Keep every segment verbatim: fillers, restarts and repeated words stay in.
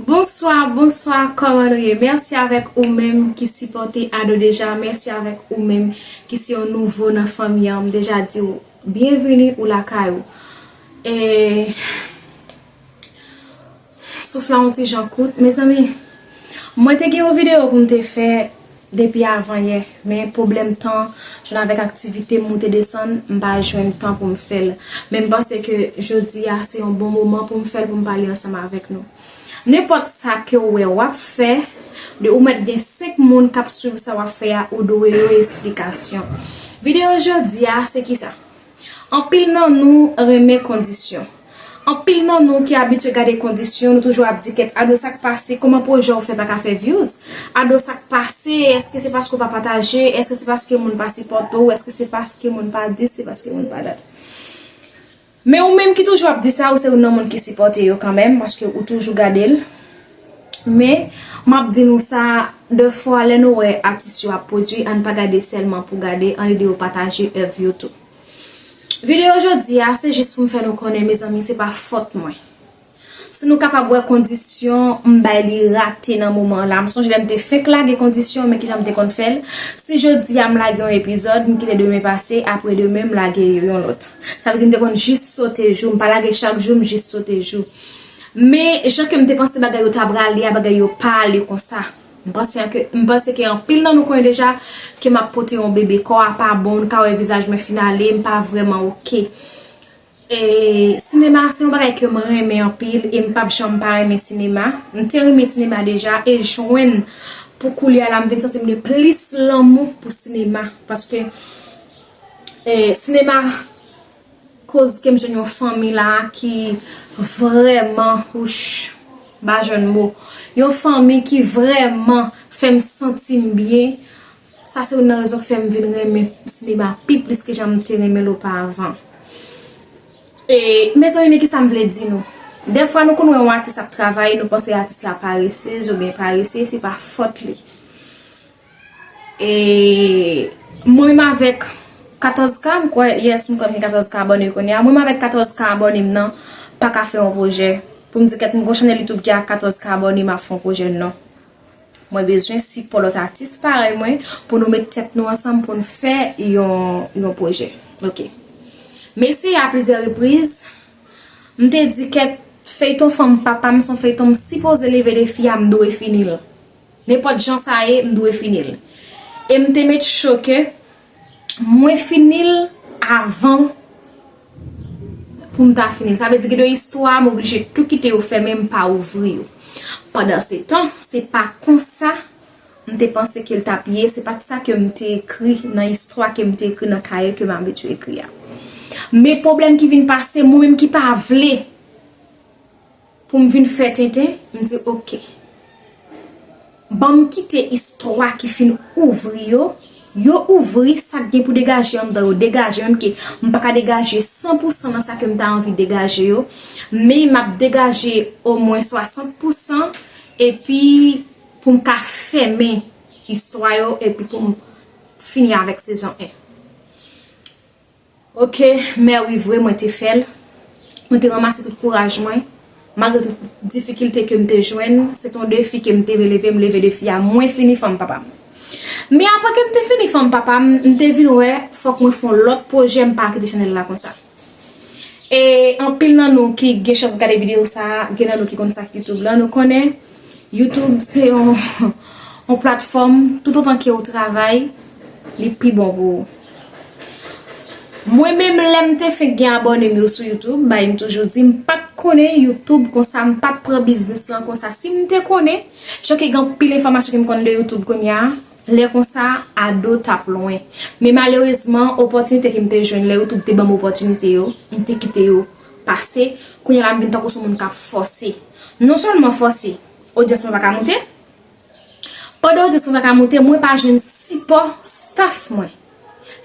Bonswa, bonswa, kòman nou ye? Mèsi avèk ou menm ki sipòte Ado deja, mèsi avèk ou menm ki se yon nouvo nan fanmi an. M deja di w byenvini ou lakay ou. E souf la yon ti jan kout, mezanmi. Mwen te gen yon videyo pou m te fè depi avan yè, men pwoblèm tan, jwenn avèk aktivite m moute desann, m pa jwenn tan pou m fè l. Men m panse ke jodi a se yon bon moman pou m fè l, pou m pale ansanm avèk nou. Nenpòt sa ke w wè w ap fè, de ou mèt gen senk moun k ap swiv sa w ap fè a, ou dwe yo esplikasyon. Videyo jodi a, se kisa? Anpil nan nou renmen kondisyon. Anpil nan nou ki abitye gade kondisyon, nou toujou ap di kèt, Ado, sa k pase? Kòman pwojè w fè pa ka fè views? Ado, sa k pase? Èske se paske w pa pataje? Èske se paske moun pa sipòte w? Èske se paske moun pa dis? Se paske moun pa dat? Men ou menm ki toujou ap di sa, ou se youn nan moun ki sipòte yo kanmenm, paske ou toujou gade l. Men, m ap di nou sa, defwa, lè nou wè atis yo ap pwodui, ann pa gade sèlman pou gade, ann ede yo pataje èv yo tou. Videyo jodi a, se jis pou m fè nou konnen, mezanmi, se pa fòt mwen. Si nou kapab wè kondisyon, m bay li rate nan moman la. M sonje lè m te fenk lage kondisyon, men kijan m te konn fè l. Si jodi a m lage yon epizòd, m kite demen pase, apre demen m lage yon lòt. Sa vle di m te konn jis sote jou, m pa lage chak jou, m jis sote jou. Men, jan ke m te panse bagay yo ta prale a, bagay yo pa ale konsa. M panse ke, m panse ke anpil nan nou konnen deja ke m ap pote yon bebe, kò a pa bon, nou ka wè vizaj mwen fin ale, m pa vrèman oke. E sinema se yon bagay ke m renmen anpil e m p ap janm pa renmen sinema. M te renmen sinema deja e jwenn pou koulye a la m vin santi m gen plis lanmou pou sinema paske e sinema koz ke m jwenn yon fanmi la ki vrèman, wouch, m pa jwenn mo. Yon fanmi ki vrèman fè m santi m byen. Sa se youn nan rezon k fè m vin renmen sinema pi plis ke jan m te renmen l opavan. E, mezanmi, men kisa m vle di nou. Dèfwa nou konn wè yon atis ap travay, nou panse atis la paresez oubyen parese, se pa fòt li. E mwen menm avèk katòz K, m kwè, yes, m kwè m gen katòz K abòne kounye a. Mwen menm avèk katòz K abòne m nan, pa ka fè yon pwojè. Pou m di kèt m gon chanèl YouTube ki a katòz K abòne, m ap fè yon pwojè, non. Mwen bezwen sipò lòt atis parèy mwen pou nou met tèt nou ansanm pou n fè yon, yon pwojè. Ok. M eseye a plizyè repriz. M te di kèt feyton fanm papa m se yon feyton m sipoze leve defi a, m dwe fini l. Nenpòt jan sa ye, m dwe fini l. E m te met cho ke mwen fini l avan pou m ta fini l. Sa vle di gen de istwa m oblije tou kite yo fèmen, m pa ouvri yo. Pandansetan, se pa konsa m te panse ke l t ap ye, se pa t sa ke m te ekri nan istwa ke m te ekri nan kaye ke m abitye ekri a. Men pwoblèm ki vin pase, mwen menm ki pa vle pou m vin fè tenten, m di, oke. Ban m kite istwa ki fin ouvri yo, yo ouvri sa k gen pou degaje anndan yo, degaje, menm ke m pa ka degaje san pou san nan sa ke m ta anvi degaje yo, men m ap degaje omwen swasant pou san, epi pou m ka fèmen istwa yo, epi pou m fini avèk sezon en. Ok, mè wi vre, mwen te fè l. Mwen te ranmase tout kouraj mwen. Malgre tout difikilte ke m te jwenn, se t on defi ke m te vle leve, m leve defi a, mwen fini fanm papa m. Men apre ke m te fini fanm papa m, m te vin wè, fòk mwen fè on lòt pwojè, m pa kite chanèl la konsa. E anpil nan nou ki gen chans gade videyo sa a, gen nan nou ki konn sa k YouTube la, nou konnen YouTube se yon, yon platfòm, toutotan ke ou travay, li pi bon pou ou. Mwen menm, lè m te fenk gen abòne m yo sou YouTube, bay m toujou di, m pa t konnen YouTube konsa, m pa t pran biznis lan konsa. Si m te konnen, jan ke gen anpil enfòmasyon ke m konn de YouTube kounye a, lè konsa, Ado t ap lwen. Men malerezman, opòtinite ke m te jwenn lè YouTube te ban m opòtinite yo, m te kite yo pase. Kounye a la, m vin tankou se yon moun k ap fòse. Non sèlman fòse, odyans mwen pa ka moute. Pandan odyans mwen pa ka moute, mwen pa jwenn sipò staff mwen.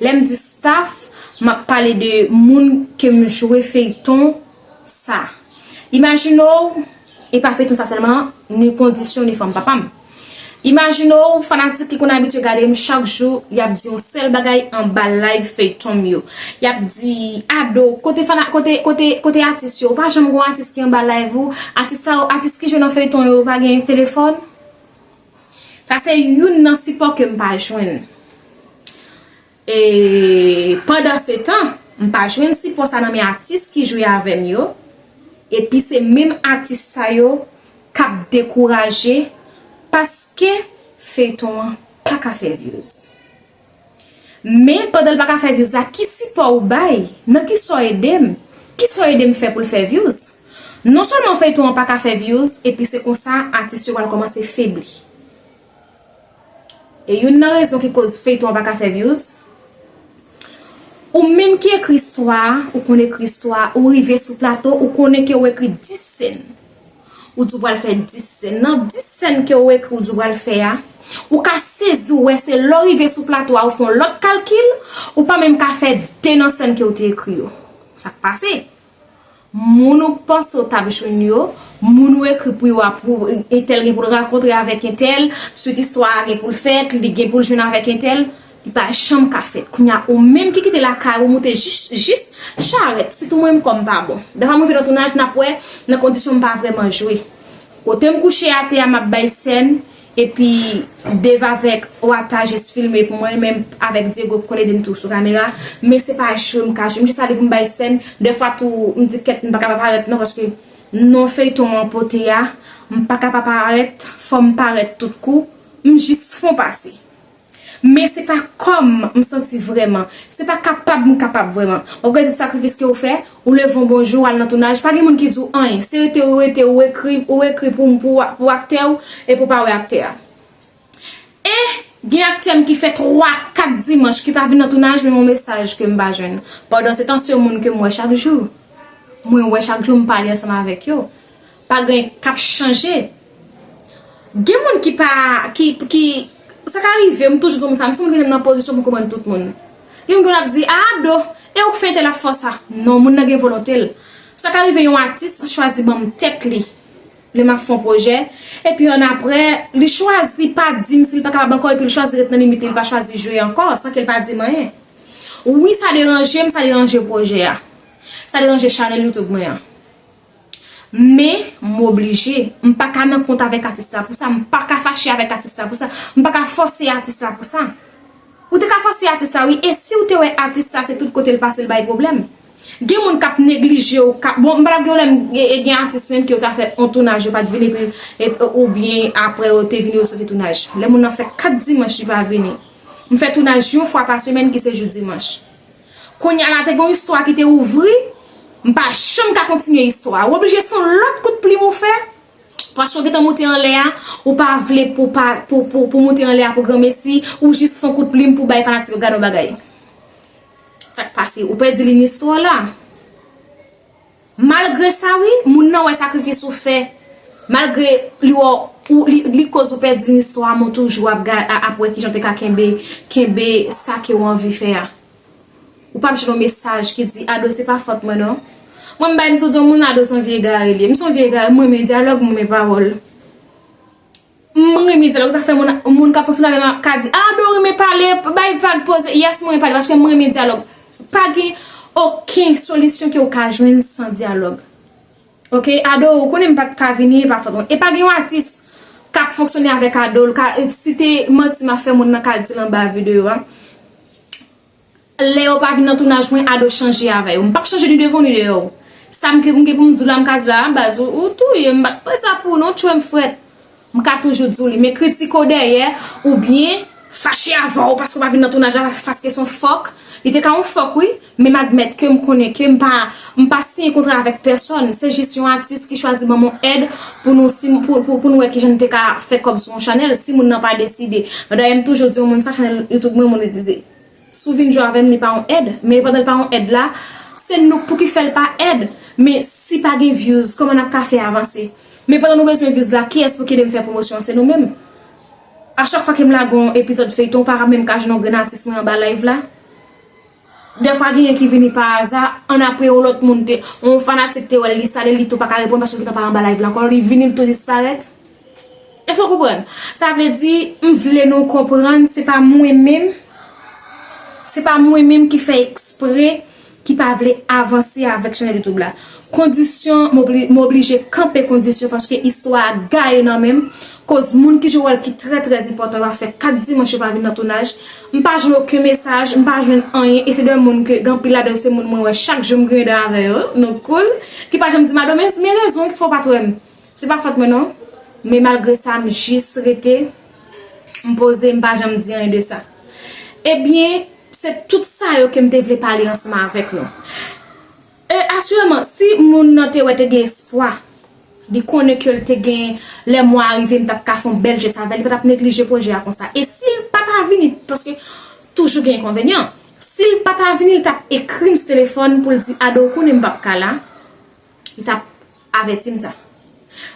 Lè m di staff, m ap pale de moun ke m jwe feyton sa. Imajine w, e pa feyton sa sèlman, ni kondisyon, ni fanm papa m. Imajine w, fanatik ki konn abitye gade m chak jou, y ap di yon sèl bagay anba live feyton m yo. Y ap di, Ado, kote fana, kote, kote, kote atis yo? Ou pa janm gon atis ki anba live ou? Atis sa yo, atis ki jwe nan feyton yo, pa gen telefòn? Sa se youn nan sipò ke m pa jwenn. E pandan se tan, m pa jwenn sipò sa nan men atis ki jwe avè m yo. Epi se menm atis sa yo k ap dekouraje paske feyton an pa ka fè views. Men pandan l pa ka fè views la, ki sipò ou bay? Nan kisa w ede m? Kisa w ede m fè pou l fè views? Non sèlman feyton an pa ka fè views, epi se konsa atis yo pral kòmanse febli. E youn nan rezon ki koz feyton an pa ka fè views, ou menm ki ekri istwa a, ou konn ekri istwa a, ou rive sou plato, ou konnen ke ou ekri dis sèn. Ou di w pral fè dis sèn. Nan dis sèn ke ou ekri, ou di w pral fè a, ou ka sezi, ou wè se lè w rive sou plato a, ou fè yon lòt kalkil, ou pa menm ka fè de nan sèn ke w te ekri yo. Sa k pase? Moun ou panse w t ap jwenn yo, moun ou ekri pou yo a, pou entèl gen pou l rankontre avèk entèl, swit istwa a gen pou l fèt, li gen pou l jwenn avèk entèl, li pa janm ka fèt. Kounye a, ou menm ki kite lakay ou, moute jis, jis charèt, sitou mwen menm kò m pa bon. Dèfwa m rive nan tounaj, n ap wè, nan kondisyon m pa vrèman jwe. Kote m kouche atè a, m ap bay sèn, epi Dave avèk Wata jis filme pou mwen, menm avèk Diego ki konn ede m tou sou kamera, men se pa jwe m ka jwe, m jis ale pou m bay sèn, dèfwa tou m di kèt m pa ka pa parèt non, paske non feyton an pote a, m pa ka pa parèt, fò m parèt tout kou, m jis fon pase. Men se pa kò m m santi vrèman. Se pa kapab m kapab vrèman. W ap gade tout sakrifis ke w fè, ou leve yon bon jou, w al nan tounaj, pa gen moun ki di w anyen. Se rete ou rete, ou ekri, ou ekri pou, pou, pou aktè w, epi w pa wè aktè a. E gen aktè m ki fè twa, kat dimanch ki pa vin nan tounaj, menm yon mesaj ke m pa jwenn. Pandan se tan, se yon moun ke m wè chak jou. Mwen wè chak jou, m pale ansanm avèk yo. Pa gen k ap chanje. Gen moun ki pa, ki, ki, sa ka rive, m toujou di w sa, m se moun ki nan pozisyon pou konprann tout moun. Gen moun ki ap di, a, Ado, e ou k fè entèl ap fè sa? Non, moun nan gen volonte l. Sa ka rive yon atis chwazi ban m tèt li lè m ap fè yon pwojè, epi annapre, li chwazi pa di m si l pa kapab ankò, epi l chwazi ret nan limit li, li pa chwazi jwe ankò, san ke l pa di m anyen. Wi, sa deranje m, sa deranje pwojè a. Sa deranje chanèl YouTube mwen an. Men, m oblije. M pa ka nan kont avèk atis la pou sa. M pa ka fache avèk atis la pou sa. M pa ka fòse atis la pou sa. Ou te ka fòse atis la, wi. E si w te wè atis la, se tout kote l pase, l bay pwoblèm. Gen moun k ap neglije w, k ap, bon, m pa t ap gen pwoblèm, gen, gen atis menm ke yo ta fè yon tounaj, yo pa t vini, epi, epi, oubyen apre yo te vini, yo soti tounaj. Lè moun nan fè kat dimanch, li pa vini. M fè tounaj yon fwa pa semèn ki se jou dimanch. Kounye a la, te gen yon istwa ki te ouvri, m pa janm ka kontinye istwa a. W oblije se yon lòt kout plim ou fè, paske w gentan moute anlè a, ou pa vle pou, pa, pou, pou, pou moute anlè a pou granmesi, ou jis fè yon kout plim pou bay fanatik yo gade yon bagay. Sa k pase? Ou pèdi liy istwa w la. Malgre sa, wi, moun nan wè sakrifis ou fè. Malgre li wè ou, li, li koz ou pèdi liy istwa, men w toujou ap ga-, a-, ap wè kijan w te ka kenbe, kenbe sa ke w anvi fè a. Ou p ap jwenn yon mesaj ki di, Ado, se pa fòt mwen, non. Mwen, m bay m tou di yon moun, Ado se yon vye egare li ye. M se yon vye egare, m renmen dyalòg, m renmen pawòl. M renmen dyalòg, sa fè moun, moun k ap fonksyone avè m ka di, Ado renmen pale, bay vag, poze. Yes, mwen renmen pale, paske m renmen dyalòg. Pa gen okenn solisyon ke w ka jwenn san dyalòg. Oke, Ado, ou konnen m pa t ka vini, e pa fòt mwen. E pa gen yon atis k ap fonksyone avèk Ado, l ka, si te manti m ap fè moun nan ka di l anba videyo a. Lè yo pa vin nan tounaj mwen, Ado chanje avè yo. M p ap chanje ni devan ni dèyè w. Sa m gen, m gen pou m di w la, m ka di w la, a baz, ou, ou touye m, m p ap pran sa pou ou non, tchwe m frèt. M ka toujou di w li. Men kritike w dèyè, oubyen fache avè w paske w pa vin nan tounaj la, paske se yon fòk. Li te ka yon fòk, wi, men m admèt ke m konnen ke m pa, m pa siyen kontra avèk pèsòn. Se jis yon atis ki chwazi ban m yon èd pou nou, si, pou, pou, pou nou wè kijan n te ka fè kòb sou yon chanèl, si moun nan pa deside. Dayè, m toujou di yon moun sa, chanèl YouTube mwen monetize. Si w vin jwe avè m, li pa yon èd. Men pandan l pa yon èd la, se nou k pou ki fè l pa èd. Men si pa gen views, kòman n ap ka fè avanse? Men pandan nou bezwen views la, kiyès pou ki ede m fè pwomosyon an? Se nou menm. A chak fwa ke m lage yon epizòd feyton, ou pa menm ka jwenn yon grenn atis mwen anba live la. Dèfwa genyen ki vini pa aza, annapre yon lòt moun te, yon fanatik te wè l, li sale, li tou pa ka reponn paske l gentan pa anba live la ankò, li vini, l tou disparèt. Èske w konprann? Sa vle di, m vle nou konprann, se pa mwen menm, se pa mwen menm ki fè ekspre, ki pa vle avanse avèk chanèl YouTube la. Kondisyon, m obli-, m oblije kanpe kondisyon paske istwa a gaye nan men m. Koz moun ki jwe wòl ki trè, trè enpòtan, yo ap fè kat dimanch yo pa vin nan tounaj. M pa jwenn okenn mesaj, m pa jwenn anyen, e se de moun ke, gen anpil ladan yo, se moun mwen wè chak jou m griyen dan avè yo, nou cool, ki pa janm di m, Ado, men, men rezon ki fè w pa t wè m. Se pa fòt mwen non. Men malgre sa, m jis rete, m poze, m pa janm di anyen de sa. Ebyen, se tout sa yo ke m te vle pale ansanm avèk nou. E asireman, si moun nan te wè te gen espwa, li konnen ke l te gen, lè mwa a rive, m t ap ka fè yon bèl jès avè l, li pa t ap neglije pwojè a konsa. E si l pa ta vini, paske toujou gen enkonvenyan, si l pa ta vini, li t ap ekri m sou telefòn pou l di, Ado, ou konnen m p ap ka la. Li t ap avèti m sa.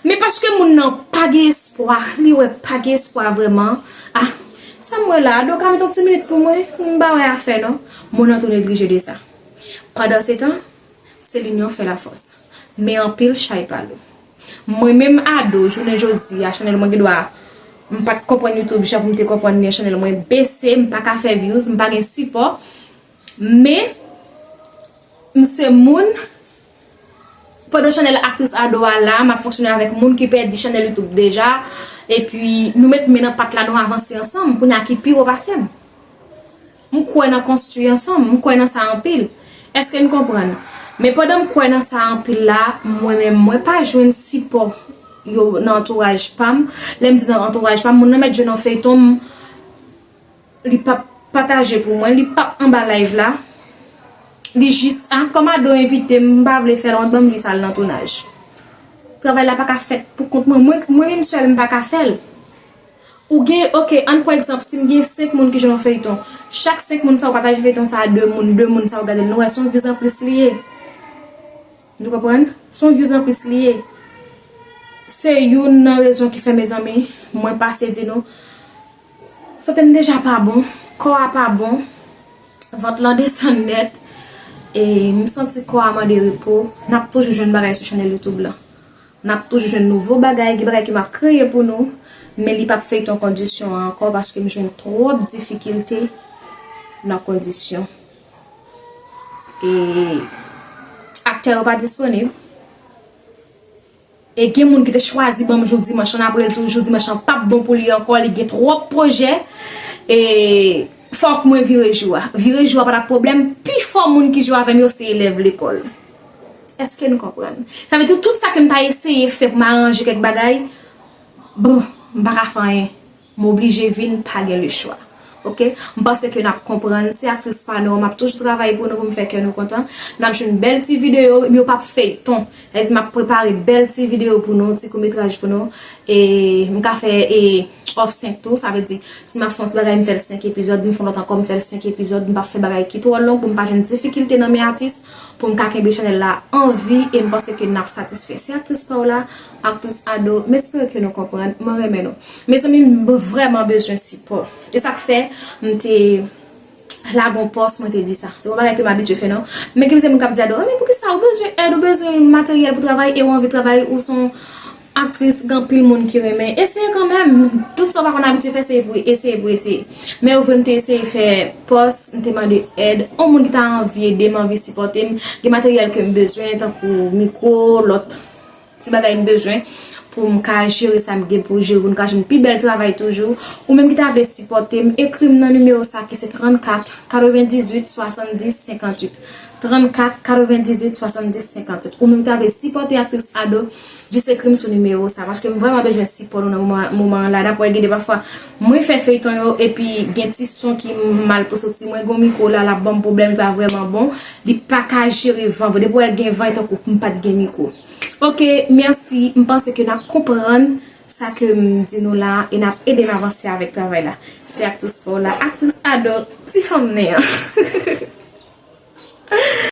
Men paske moun nan pa gen espwa, li wè pa gen espwa vrèman. Ah, sa m wè la, Ado ka met yon ti minit pou mwen, m pa wè afè non. Moun nan tou neglije de sa. Pandansetan, se linyon fè lafòs. Men anpil chay pa lou. Mwen menm Ado, jounen jodi a, chanèl mwen gen dwa, m pa t konprann YouTube jan pou m te konprann li, chanèl mwen bese, m pa ka fè views, m pa gen sipò. Men, m se moun, pandan chanèl Aktris Ado a la, m ap fonksyone avèk moun ki pèdi chanèl YouTube deja, epi nou met men nan pat la, nou avanse ansanm, kounye a ki pi wo pase m. M kwè nan konstwi ansanm, m kwè nan sa anpil. Èske n konprann? Men pandan m kwè nan sa anpil la, mwen menm, mwen pa jwenn sipò yo nan antouraj pa m. Lè m di nan antouraj pa m, moun nan mèt jwenn yon feyton, m, li p ap pataje pou mwen, li p ap anba live la. Li jis, ah, kòm Ado envite m, m pa vle fè l, wont ban m jis al nan tounaj. Travay la pa ka fèt pou kont mwen. Mwen, mwen menm sèl, m pa ka fè l. Ou gen, oke, ann pran egzanp, si m gen senk moun ki jwenn yon feyton, chak senk moun sa yo pataje feyton sa a de moun, de moun sa yo gade l, nou wè se yon views anplis li ye. Nou konprann? Se yon views anplis li ye. Se youn nan rezon ki fè, mezanmi, mwen pase di nou, sante m deja pa bon, kò a pa bon, vant lan desann nèt, e m santi kò a mande repo. N ap toujou jwenn bagay sou chanèl YouTube lan. N ap toujou jwenn nouvo bagay, gen bagay ke m ap kreye pou nou, men li p ap feyton kondisyon an ankò paske m jwenn twòp difikilte nan kondisyon. E aktè yo pa disponib. E gen moun ki te chwazi ban m jou dimanch lan, apre l di w jou dimanch lan p ap bon pou li ankò, li gen twòp pwojè. E fòk mwen vire jou a. Vire jou a pa t ap pwoblèm, pifò moun ki jwe avè m yo se elèv lekòl. Èske nou konprann? Sa vle di tout sa ke m ta eseye fè pou m aranje kèk bagay, bon, m pa ka fè anyen. M oblije vin, pa gen lechwa. Oke? M panse ke n ap konprann. Se Aktris pa nou, m ap toujou travay pou nou, pou m fè kè nou kontan. N ap jwenn bèl ti videyo, men yo p ap feyton. Sa vle di m ap prepare bèl ti videyo pou nou, ti kout metraj pou nou. E m ka fè e off senk tou, sa vle di, si m ap fè yon ti bagay, m fè l senk epizòd, m fè yon lòt ankò, m fè l senk epizòd, m p ap fè bagay ki twò long pou m pa jwenn difikilte nan men atis, pou m ka kenbe chanèl la an vi, e m panse ke n ap satisfè. Se Aktris pa w la, Aktris Ado, m espere ke nou konprann, mwen renmen nou. Mezanmi, m vrèman bezwen sipò. E sa k fè m te lage yon pòs, mwen te di sa. Se yon bagay ke m abitye fè non. Men gen plizyè moun k ap di Ado, "Oh, men poukisa ou bezwen èd, ou bezwen materyèl pou travay e ou anvi travay, ou se yon aktris, gen anpil moun ki renmen. Eseye kanmenm." Tout sa w pa konn abitye fè, se pou eseye, pou eseye. Men yo vre m te eseye fè pòs, m te mande èd. Yon moun ki ta anvi ede m, anvi sipòte m. Gen materyèl ke m bezwen, tankou mikwo, lòt ti bagay m bezwen pou m ka jere sa m gen pou jere, pou n ka jwenn pi bèl travay toujou. Ou menm ki ta vle sipòte m, ekri m nan nimewo sa ki se trannkat katrevendizuit swasanndis senkanntuit. Trannkat katrevendizuit swasanndis senkanntuit. Ou menm ki ta vle sipòte Aktris Ado, jis ekri m sou nimewo sa, paske m vrèman bezwen sipò nou nan moman, moman an la. N ap wè gen de pafwa, mwen fè feyton yo, epi gen ti son ki mal pou soti. Mwen gen yon mikwo la, l ap ban m pwoblèm, li pa vrèman bon. Li pa ka jere van vre. Depi w wè gen van, e tankou m pa t gen mikwo. Oke, mèsi. M panse ke n ap konprann sa ke m di nou la e n ap ede m avanse avèk travay la. Se Aktris pa w la, Aktris Ado, ti fanm nen an.